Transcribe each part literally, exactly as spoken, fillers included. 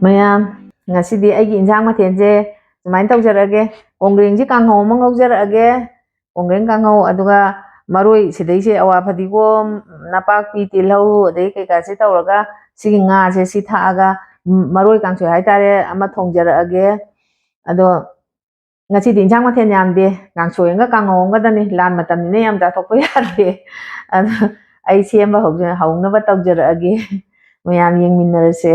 ꯃꯌꯥꯝ, ꯉꯁꯤꯗꯤ ꯑꯩꯒꯤ ꯏꯟꯁꯥꯡ ꯃꯊꯦꯜꯁꯦ ꯁꯨꯃꯥꯏꯅ ꯇꯧꯖꯔꯛꯑꯒꯦ꯫ ꯀꯣꯡꯒ꯭ꯔꯦꯡꯁꯤ ꯀꯥꯡꯍꯧ ꯑꯃ ꯉꯧꯖꯔꯛꯑꯒꯦ꯫ ꯀꯣꯡꯒ꯭ꯔꯦꯡ ꯀꯥꯡꯍꯧ, ꯑꯗꯨꯒ ꯃꯔꯣꯏ ꯁꯤꯗꯩꯁꯦ ꯑꯋꯥ ꯐꯗꯤꯒꯣꯝ, ꯅꯄꯥꯛꯄꯤ, ꯇꯤꯜꯍꯧ, ꯑꯗꯩ ꯀꯩꯀꯥꯁꯦ ꯇꯧꯔꯒ ꯁꯤꯒꯤ ꯉꯥꯁꯦ ꯁꯤ ꯊꯥꯛꯑꯒ, ꯎꯝ, ꯃꯔꯣꯏ ꯀꯥꯡꯁꯣꯏ ꯍꯥꯏꯇꯥꯔꯦ, ꯑꯃ ꯊꯣꯡꯖꯔꯛꯑꯒꯦ꯫ ꯑꯗꯣ ꯉꯁꯤꯗꯤ ꯏꯟꯁꯥꯡ ꯃꯊꯦꯜ ꯌꯥꯝꯗꯦ, ꯀꯥꯡꯁꯣꯏ ꯑꯃꯒ ꯀꯥꯡꯍꯧ ꯑꯃꯒꯗꯅꯤ꯫ ꯂꯥꯟ ꯃꯇꯝꯅꯤꯅ ꯌꯥꯝ ꯆꯥꯊꯣꯛꯄ ꯌꯥꯗꯦ꯫ ꯑꯗꯣ ꯑꯩ ꯁꯦꯝꯕ ꯍꯧꯖ-, ꯍꯧꯅꯕ ꯇꯧꯖꯔꯛꯑꯒꯦ꯫ ꯃꯌꯥꯝ ꯌꯦꯡꯃꯤꯟꯅꯔꯁꯦ꯫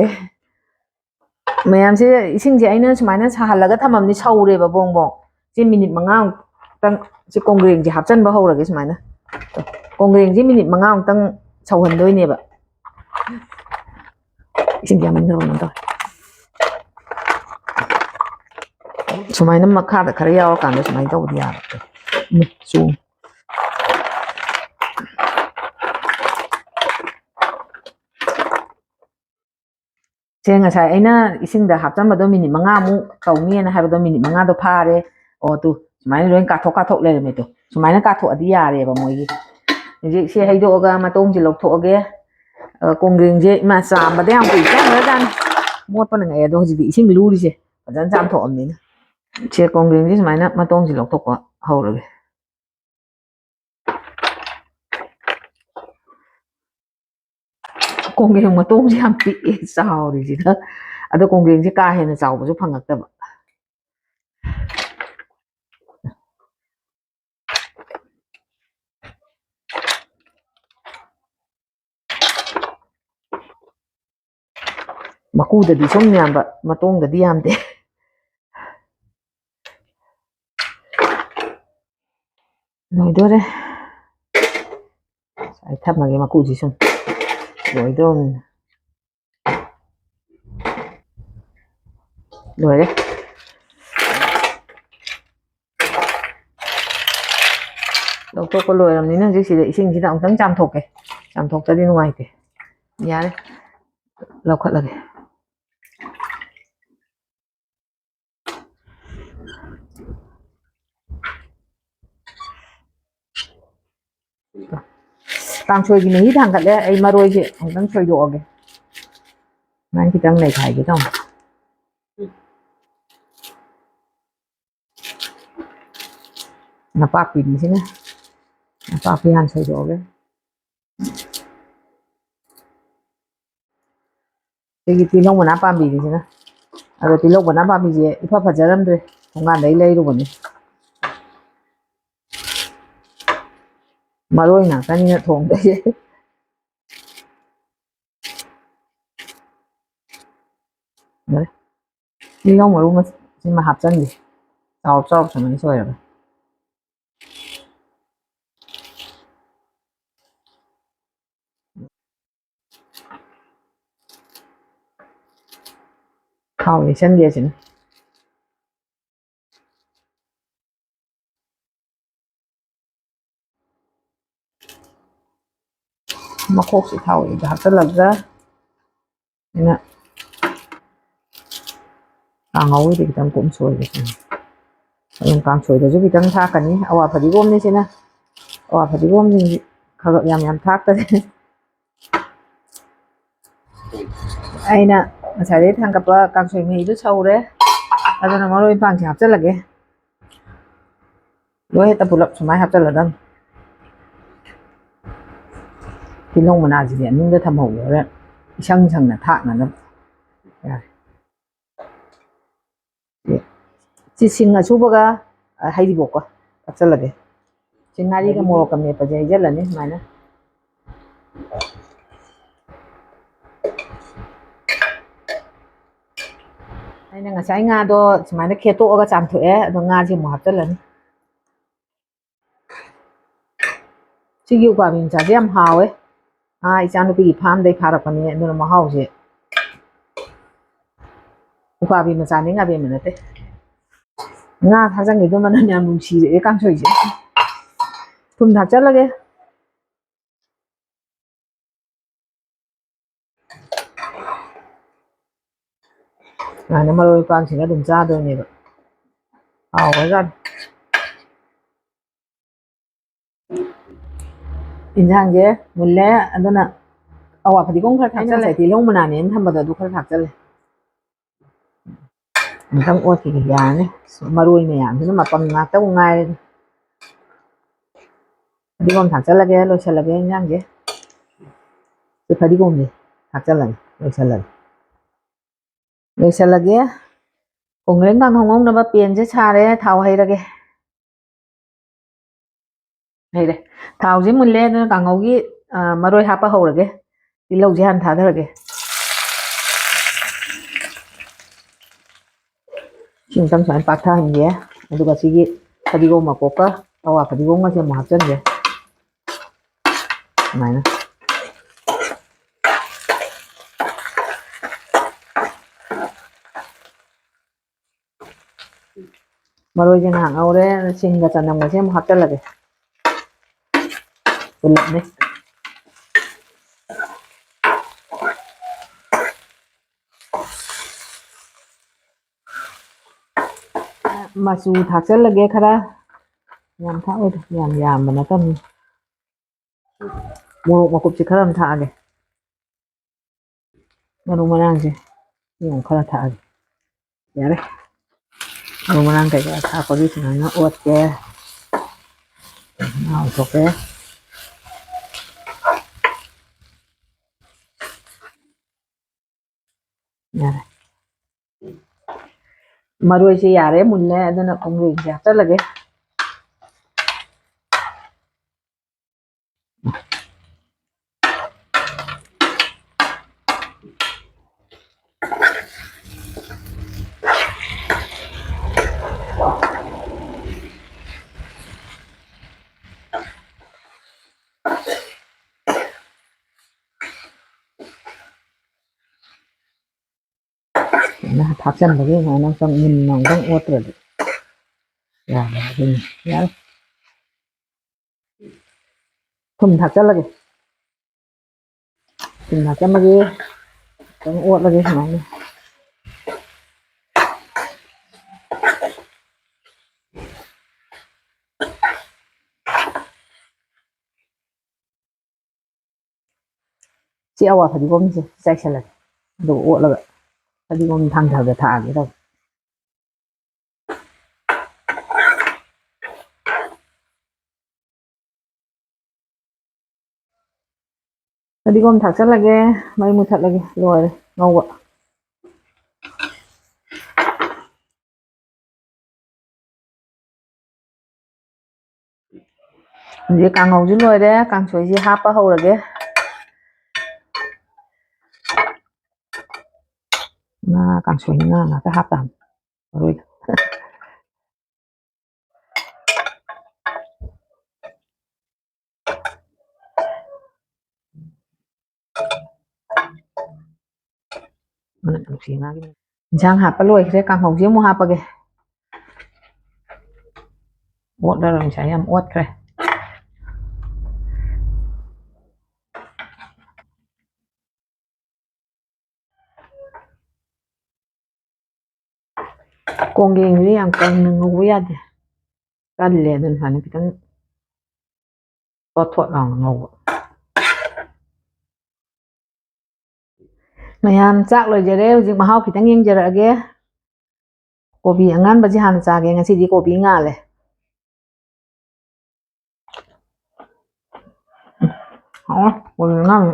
ꯃꯌꯥꯝꯁꯦ, ꯏꯁꯤꯡꯁꯦ ꯑꯩꯅ ꯁꯨꯃꯥꯏꯅ ꯁꯥꯍꯜꯂꯒ ꯊꯝꯃꯝꯅꯤ, ꯁꯧꯔꯦꯕ ꯕꯣꯡ ꯕꯣꯡ꯫ ꯁꯤ ꯃꯤꯅꯤꯠ ꯃꯉꯥꯃꯨꯛꯇꯪ ꯁꯤ ꯀꯣꯡꯒ꯭ꯔꯦꯡꯁꯦ ꯍꯥꯞꯆꯟꯕ ꯍꯧꯔꯒꯦ ꯁꯨꯃꯥꯏꯅ꯫ ꯀꯣꯡꯒ꯭ꯔꯦꯡꯁꯦ ꯃꯤꯅꯤꯠ ꯃꯉꯥꯃꯨꯛꯇꯪ ꯁꯧꯍꯟꯗꯣꯏꯅꯦꯕ꯫ ꯏꯁꯤꯡ ꯌꯥꯝꯃꯟꯈ꯭ꯔꯕ ꯀꯩꯅꯣꯝ ꯇꯧꯔꯦ꯫ ꯁꯨꯃꯥꯏꯅ ꯃꯈꯥꯗ ꯈꯔ ꯌꯥꯎꯔꯀꯥꯟꯗ ꯁꯨꯃꯥꯏꯅ ꯇꯧꯕꯗꯤ ꯌꯥꯕ꯫ ꯎꯝ, ꯆꯣꯡ꯫ ꯁꯦ, ꯉꯁꯥꯏ ꯑꯩꯅ ꯏꯁꯤꯡꯗ ꯍꯥꯞꯆꯟꯕꯗꯣ ꯃꯤꯅꯤꯠ ꯃꯉꯥꯃꯨꯛ ꯇꯧꯅꯤꯅ ꯍꯥꯏꯕꯗꯣ ꯃꯤꯅꯤꯠ ꯃꯉꯥꯗꯣ ꯐꯥꯔꯦ꯫ ꯑꯣ, ꯇꯨ, ꯁꯨꯃꯥꯏꯅ ꯂꯣꯏ ꯀꯥꯊꯣꯛ ꯀꯥꯊꯣꯛ ꯂꯩꯔꯝꯃꯦ꯫ ꯇꯨ, ꯁꯨꯃꯥꯏꯅ ꯀꯥꯊꯣꯛꯑꯗꯤ ꯌꯥꯔꯦꯕ ꯃꯣꯏꯒꯤ꯫ ꯍꯧꯖꯤꯛ ꯁꯤ ꯍꯩꯗꯣꯛꯑꯒ ꯃꯇꯣꯡꯁꯦ ꯂꯧꯊꯣꯛꯑꯒꯦ꯫ ꯑ, ꯀꯣꯡꯒ꯭ꯔꯦꯡꯁꯦ, ꯏꯃꯥ, ꯆꯥꯝꯕꯗ ꯌꯥꯝ ꯀꯨꯏ ꯆꯪꯈ꯭ꯔꯖꯥꯠꯅꯤ꯫ ꯃꯣꯠꯄꯅ ꯉꯛꯑꯦ꯫ ꯑꯗꯣ ꯍꯧꯖꯤꯛꯇꯤ ꯏꯁꯤꯡ ꯂꯨꯔꯤꯁꯦ ꯐꯖꯅ ꯆꯥꯝꯊꯣꯛꯑꯕꯅꯤꯅ꯫ ꯁꯦ, ꯀꯣꯡꯒ꯭ꯔꯦꯡꯁꯦ ꯁꯨꯃꯥꯏꯅ ꯃꯇꯣꯡꯁꯦ ꯂꯧꯊꯣꯛꯄ ꯍꯧꯔꯒꯦ꯫ ꯀꯣꯡꯒ꯭ꯔꯦꯡ ꯃꯇꯣꯡꯁꯦ ꯌꯥꯝ ꯄꯤꯛꯑꯦ ꯆꯥꯎꯔꯤꯁꯤꯗ꯫ ꯑꯗꯣ ꯀꯣꯡꯒ꯭ꯔꯦꯡꯁꯦ ꯀꯥ ꯍꯦꯟꯅ ꯆꯥꯎꯕꯁꯨ ꯐꯪꯉꯛꯇꯕ꯫ ꯃꯀꯨꯗꯗꯤ ꯁꯨꯝ ꯌꯥꯝꯕ, ꯃꯇꯣꯡꯗꯗꯤ ꯌꯥꯝꯗꯦ꯫ ꯂꯣꯏꯗꯣꯔꯦ꯫ ꯑꯩ ꯊꯝꯃꯒꯦ ꯃꯀꯨꯁꯤ ꯁꯨꯝ꯫ ꯂꯣꯏꯗꯣꯔꯕꯅꯤꯅ꯫ ꯂꯣꯏꯔꯦ꯫ ꯂꯧꯊꯣꯛꯄ ꯂꯣꯏꯔꯕꯅꯤꯅ ꯍꯧꯖꯤꯛ ꯁꯤꯗ ꯏꯁꯤꯡꯁꯤꯗ ꯑꯃꯨꯛꯇꯪ ꯆꯥꯝꯊꯣꯛꯀꯦ꯫ ꯆꯥꯝꯊꯣꯛꯇ꯭ꯔꯗꯤ ꯅꯨꯡꯉꯥꯏꯇꯦ꯫ ꯌꯥꯔꯦ꯫ ꯂꯧꯈꯠꯂꯒꯦ꯫ ꯀꯥꯡꯁꯣꯏꯒꯤ ꯃꯍꯤ ꯊꯥꯡꯒꯠꯂꯦ꯫ ꯑꯩ ꯃꯔꯣꯏꯁꯦ ꯑꯃꯨꯛꯇꯪ ꯁꯣꯏꯗꯣꯛꯑꯒꯦ꯫ ꯁꯨꯃꯥꯏꯅ ꯈꯤꯇꯪ ꯂꯩꯈꯥꯏꯒꯦ ꯇꯧꯅꯤ꯫ ꯅꯄꯥꯛꯄꯤꯅꯤꯁꯤꯅ, ꯅꯄꯥꯛꯄꯤ ꯍꯥꯟꯅ ꯁꯣꯏꯗꯣꯛꯑꯒꯦ꯫ ꯁꯤꯒꯤ ꯇꯤꯜꯍꯧ ꯃꯅꯥ ꯄꯥꯝꯕꯤꯁꯤꯅ, ꯑꯗꯣ ꯇꯤꯜꯍꯧ ꯃꯅꯥ ꯄꯥꯝꯕꯤꯁꯦ ꯏꯐ ꯐꯖꯔꯝꯗ꯭ꯔꯦ, ꯊꯣꯡꯒꯥꯟꯗꯩ ꯂꯩꯔꯨꯕꯅꯤ꯫ ꯃꯔꯣꯏ ꯉꯥꯛꯇꯅꯤꯅ ꯊꯣꯡꯗꯣꯏꯁꯦ꯫ ꯇꯤꯜꯍꯧ ꯃꯔꯨ ꯃꯁꯤꯃ ꯍꯥꯞꯆꯟꯒꯦ꯫ ꯆꯥꯎꯔꯞ ꯆꯥꯎꯔꯞ ꯁꯨꯃꯥꯏꯅ ꯁꯣꯏꯔꯒ꯫ ꯊꯥꯎ ꯌꯩꯁꯟꯒꯦ ꯑꯁꯤꯅ꯫ ꯃꯈꯣꯛꯁꯤ ꯊꯥꯎ ꯍꯥꯞꯆꯜꯂꯒ ꯑꯩꯅ ꯀꯥꯡꯉꯧꯒꯤꯗꯤ ꯈꯤꯇꯪ ꯀꯨꯞꯅ ꯁꯣꯏꯒꯦ꯫ ꯑꯗꯨꯝ ꯀꯥꯡꯁꯣꯏꯗꯁꯨ ꯈꯤꯇꯪ ꯊꯥꯛꯀꯅꯤ꯫ ꯑꯋꯥ ꯐꯗꯤꯒꯣꯝꯅꯤ ꯁꯤꯅ꯫ ꯑꯋꯥ ꯐꯗꯤꯒꯣꯝꯁꯤꯡꯁꯤ ꯈꯔ ꯈꯔ ꯌꯥꯝ ꯌꯥꯝ ꯊꯥꯛꯇ꯭ꯔꯗꯤ꯫ ꯑꯩꯅ ꯉꯁꯥꯏꯗꯩ ꯊꯥꯡꯒꯠꯄ ꯀꯥꯡꯁꯣꯏ ꯃꯍꯤꯗꯨ ꯁꯧꯔꯦ꯫ ꯑꯗꯨꯅ ꯃꯔꯣꯏ ꯃꯄꯥꯡꯁꯦ ꯍꯥꯞꯆꯜꯂꯒꯦ꯫ ꯂꯣꯏ ꯍꯦꯛꯇ ꯄꯨꯂꯞ ꯁꯨꯃꯥꯏꯅ ꯍꯥꯞꯆꯜꯂꯗꯝꯅꯤ꯫ ꯇꯤꯜꯍꯧ ꯃꯅꯥꯁꯤꯗꯤ ꯃꯅꯨꯡꯗ ꯊꯝꯍꯧꯒꯦ, ꯍꯣꯔꯦꯟ ꯏꯁꯪ ꯁꯪꯅ ꯊꯥꯛꯅꯅꯕ꯫ ꯌꯥꯔꯦ꯫ ꯁꯤ ꯁꯤꯡ ꯑꯁꯨꯕꯒ, ꯑ, ꯍꯩꯔꯤꯕꯣꯞꯀ ꯍꯥꯞꯆꯜꯂꯒꯦ꯫ ꯁꯤ ꯉꯥꯔꯤꯒ ꯃꯣꯔꯣꯛꯀ ꯃꯦꯠꯄꯁꯦ ꯍꯩꯖꯜꯂꯅꯤ ꯁꯨꯃꯥꯏꯅ꯫ ꯑꯩꯅ ꯉꯁꯥꯏ ꯉꯥꯗꯣ ꯁꯨꯃꯥꯏꯅ ꯈꯦꯠꯇꯣꯛꯑꯒ ꯆꯥꯝꯊꯣꯛꯑꯦ꯫ ꯑꯗꯣ ꯉꯥꯁꯦ ꯑꯃꯨꯛ ꯍꯥꯞꯆꯜꯂꯅꯤ꯫ ꯁꯤꯒꯤ ꯎꯀꯥꯕꯤ ꯃꯆꯥꯁꯦ ꯌꯥꯝ ꯍꯥꯎꯋꯦ꯫ ꯑꯥ, ꯏꯆꯥꯅꯨꯄꯤꯒꯤ ꯐꯥꯔꯝꯗꯩ ꯐꯥꯔꯛꯄꯅꯦ, ꯑꯗꯨꯅ ꯃꯍꯥꯎꯁꯦ ꯎꯀꯥꯕꯤ ꯃꯆꯥꯅꯤ, ꯉꯥꯕꯦꯝꯃ ꯅꯠꯇꯦ꯫ ꯉꯥ ꯊꯥꯛꯆꯟꯒꯤꯗꯣ ꯃꯅꯝ ꯌꯥꯝ ꯅꯨꯡꯁꯤꯔꯛꯑꯦ ꯀꯥꯡꯁꯣꯏꯁꯦ꯫ ꯊꯨꯝ ꯊꯥꯛꯆꯜꯂꯒꯦ꯫ ꯁꯨꯃꯥꯏꯅ ꯃꯔꯣꯏ ꯃꯄꯥꯡꯁꯤꯡ ꯑꯗꯨꯝ ꯆꯥꯗꯣꯏꯅꯦꯕ꯫ ꯍꯥꯎꯈ꯭ꯔꯖꯥꯠꯅꯤ꯫ ꯏꯟꯁꯥꯡꯁꯦ ꯃꯨꯜꯂꯦ, ꯑꯗꯨꯅ ꯑꯋꯥ ꯐꯗꯤꯒꯣꯝ ꯈꯔ ꯊꯥꯛꯆꯜꯂꯦ꯫ ꯉꯁꯥꯏ ꯇꯤꯜꯍꯧ ꯃꯅꯥꯅꯦꯅ ꯊꯝꯕꯗꯣ ꯑꯗꯨ ꯈꯔ ꯊꯥꯛꯆꯜꯂꯦ꯫ ꯑꯃꯨꯛꯇꯪ ꯑꯣꯠꯈꯤꯒꯦ, ꯌꯥꯔꯅꯤ꯫ ꯃꯔꯣꯏ ꯃꯌꯥꯝꯁꯤꯅ ꯃꯄꯪ ꯉꯥꯛꯇꯕꯨ ꯉꯥꯏꯔꯦ꯫ ꯐꯗꯤꯒꯣꯝ ꯊꯥꯛꯆꯜꯂꯒꯦ, ꯂꯣꯏꯁꯜꯂꯒꯦ ꯏꯟꯖꯥꯡꯁꯦ꯫ ꯁꯤ ꯐꯗꯤꯒꯣꯝꯁꯦ ꯊꯥꯛꯆꯜꯂꯒꯦ, ꯂꯣꯏꯁꯜꯂꯒꯦ꯫ ꯂꯣꯏꯁꯜꯂꯒꯦ꯫ ꯀꯣꯡꯒ꯭ꯔꯦꯡ ꯀꯥꯡꯍꯧ ꯉꯧꯅꯕ ꯄꯦꯟꯁꯦ ꯁꯥꯔꯦ, ꯊꯥꯎ ꯍꯩꯔꯒꯦ꯫ ꯍꯩꯔꯦ꯫ ꯊꯥꯎꯁꯦ ꯃꯨꯜꯂꯦ, ꯑꯗꯨꯅ ꯀꯥꯡꯍꯧꯒꯤ, ꯑ, ꯃꯔꯣꯏ ꯍꯥꯞꯄ ꯍꯧꯔꯒꯦ꯫ ꯇꯤꯜꯍꯧꯁꯦ ꯍꯥꯟꯅ ꯊꯥꯗꯔꯒꯦ꯫ ꯁꯤ ꯑꯃꯨꯛꯇꯪ ꯁꯨꯃꯥꯏꯅ ꯄꯥꯛꯊꯍꯟꯒꯦ꯫ ꯑꯗꯨꯒ ꯁꯤꯒꯤ ꯐꯗꯤꯒꯣꯝ ꯃꯀꯣꯛꯀ ꯑꯋꯥ ꯐꯗꯤꯒꯣꯝꯒꯁꯦ ꯑꯃꯨꯛ ꯍꯥꯞꯆꯟꯒꯦ꯫ ꯁꯨꯃꯥꯏꯅ꯫ ꯃꯔꯣꯏꯁꯦ ꯉꯥꯏꯍꯥꯛ ꯉꯧꯔꯦ, ꯁꯤꯡꯒ ꯆꯅꯝꯒꯁꯦ ꯑꯃꯨꯛ ꯍꯥꯞꯆꯜꯂꯒꯦ꯫ ꯄꯨꯂꯞꯅꯦ꯫ ꯃꯆꯨ ꯊꯥꯛꯆꯜꯂꯒꯦ ꯈꯔ꯫ ꯌꯥꯝ ꯊꯥꯛꯑꯣꯏꯗ, ꯌꯥꯝ ꯌꯥꯝꯕ ꯅꯠꯇꯕꯅꯤ꯫ ꯃꯣꯔꯣꯛ ꯃꯀꯨꯞꯁꯦ ꯈꯔ ꯑꯃ ꯊꯥꯛꯑꯒꯦ꯫ ꯃꯔꯨ ꯃꯔꯥꯡꯁꯦ ꯁꯤ ꯑꯃꯨꯛ ꯈꯔ ꯊꯥꯛꯑꯒꯦ꯫ ꯌꯥꯔꯦ꯫ ꯃꯔꯨ ꯃꯔꯥꯡ ꯀꯩꯀꯥ ꯊꯥꯛꯄꯒꯤ ꯁꯨꯃꯥꯏꯅ ꯑꯣꯠꯀꯦ꯫ ꯉꯥ ꯑꯣꯟꯊꯣꯛꯀꯦ꯫ ꯌꯥꯔꯦ꯫ ꯃꯔꯣꯏꯁꯦ ꯌꯥꯔꯦ, ꯃꯨꯜꯂꯦ, ꯑꯗꯨꯅ ꯀꯣꯡꯒ꯭ꯔꯦꯡꯁꯦ ꯍꯥꯞꯆꯜꯂꯒꯦ꯫ ꯁꯨꯃꯥꯏꯅ ꯊꯥꯛꯆꯟꯕꯒꯤ ꯁꯨꯃꯥꯏꯅ ꯑꯃꯨꯛꯇꯪ ꯃꯨꯟꯅ ꯑꯃꯨꯛꯇꯪ ꯑꯣꯠꯇ꯭ꯔꯗꯤ ꯌꯥꯔꯣꯏ꯫ ꯑꯗꯨꯅꯤ꯫ ꯌꯥꯔꯦ꯫ ꯊꯨꯝ ꯊꯥꯛꯆꯜꯂꯒꯦ꯫ ꯊꯨꯝ ꯊꯥꯛꯆꯜꯂꯒꯦ꯫ ꯑꯃꯨꯛꯇꯪ ꯑꯣꯠꯂꯒꯦ ꯁꯨꯃꯥꯏꯅ꯫ ꯁꯤ ꯑꯋꯥ ꯐꯗꯤꯒꯣꯝꯁꯦ ꯆꯥꯏꯁꯜꯂꯒꯦ꯫ ꯑꯗꯨꯒ ꯑꯣꯠꯂꯒ ꯐꯗꯤꯒꯣꯝ ꯊꯥꯡꯊꯕꯗ ꯊꯥꯛꯑꯒꯦ ꯇꯧꯕ꯫ ꯐꯗꯤꯒꯣꯝ ꯊꯥꯛꯆꯜꯂꯒꯦ, ꯃꯩ ꯃꯨꯊꯠꯂꯒꯦ, ꯂꯣꯏꯔꯦ ꯉꯧꯕ꯫ ꯍꯧꯖꯤꯛ ꯀꯥꯡꯍꯧꯁꯨ ꯂꯣꯏꯔꯦ, ꯀꯥꯡꯁꯣꯏꯁꯤ ꯍꯥꯞꯄ ꯍꯧꯔꯒꯦ꯫ ꯉꯥ ꯀꯥꯡꯁꯣꯏꯅꯤ, ꯉꯥ ꯉꯥꯛꯇ ꯍꯥꯞꯇꯥꯕꯅꯤ ꯃꯔꯣꯏꯒ꯫ ꯃꯅꯝ ꯅꯨꯡꯁꯤ ꯉꯥꯒꯤ ꯃꯅꯝ꯫ ꯏꯟꯁꯥꯡ ꯍꯥꯞꯄ ꯂꯣꯏꯈ꯭ꯔꯦ, ꯀꯥꯡꯍꯧꯁꯤ ꯑꯃꯨꯛ ꯍꯥꯞꯄꯒꯦ꯫ ꯑꯣꯠꯂꯔꯣꯏ, ꯉꯁꯥꯏ ꯌꯥꯝ ꯑꯣꯠꯈ꯭ꯔꯦ꯫ ꯀꯣꯡꯒꯦꯡꯁꯤꯗꯤ ꯌꯥꯝ ꯀꯪꯅ ꯉꯧꯕ ꯌꯥꯗꯦ, ꯀꯜꯂꯦ꯫ ꯑꯗꯨꯅ ꯁꯨꯃꯥꯏꯅ ꯈꯤꯇꯪ ꯊꯣꯠ ꯊꯣꯠ ꯂꯥꯎꯅ ꯉꯧꯕ꯫ ꯃꯌꯥꯝ, ꯆꯥꯛ ꯂꯣꯏꯖꯔꯦ꯫ ꯍꯧꯖꯤꯛ ꯃꯍꯥꯎ ꯈꯤꯇꯪ ꯌꯦꯡꯖꯔꯛꯑꯒꯦ꯫ ꯀꯣꯕꯤ ꯑꯉꯥꯟꯕꯁꯦ ꯍꯥꯟꯅ ꯆꯥꯒꯦ꯫ ꯉꯁꯤꯗꯤ ꯀꯣꯕꯤ ꯉꯥꯜꯂꯦ꯫ ꯍꯥꯎꯋꯦ, ꯀꯣꯕꯤ ꯑꯉꯥꯟꯕ꯫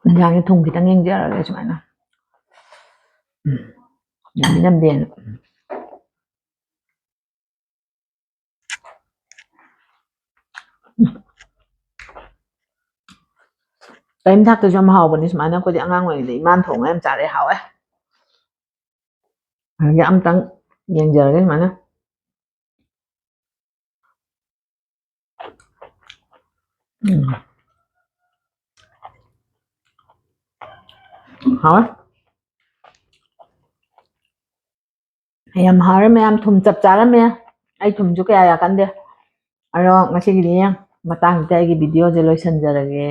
ꯏꯟꯖꯥꯡꯁꯦ ꯊꯨꯝ ꯈꯤꯇꯪ ꯌꯦꯡꯖꯔꯒꯦ ꯁꯨꯃꯥꯏꯅ꯫ ꯎꯝ, ꯌꯥꯝꯗꯤ ꯅꯝꯗꯦꯅ꯫ ꯎꯝ꯫ ꯀꯔꯤꯝ ꯊꯥꯛꯇꯁꯨ ꯌꯥꯝ ꯍꯥꯎꯕꯅꯤ ꯁꯨꯃꯥꯏꯅ꯫ ꯑꯩꯈꯣꯏꯗꯤ ꯑꯉꯥꯡ ꯑꯣꯏꯔꯤꯉꯩꯗ ꯏꯃꯥꯅ ꯊꯣꯡꯉ ꯌꯥꯝ ꯆꯥꯔꯛꯑꯦ, ꯍꯥꯎꯋꯦ꯫ ꯑꯗꯒꯤ ꯑꯝꯇꯪ ꯌꯦꯡꯖꯔꯒꯦ ꯁꯨꯃꯥꯏꯅ꯫ ꯎꯝ꯫ ꯍꯥꯎꯋꯦ꯫ ꯌꯥꯝ ꯍꯥꯎꯔꯦ ꯃꯌꯥꯝ, ꯊꯨꯝ ꯆꯞ ꯆꯥꯔꯝꯃꯦ꯫ ꯑꯩ ꯊꯨꯝꯁꯨ ꯀꯌꯥ ꯌꯥꯛꯀꯟꯗꯦ꯫ ꯑꯗꯣ ꯉꯁꯤꯒꯤꯗꯤ ꯃꯇꯥꯡꯁꯤꯗ ꯑꯩꯒꯤ videoꯁꯦ ꯂꯣꯏꯁꯤꯟꯖꯔꯒꯦ꯫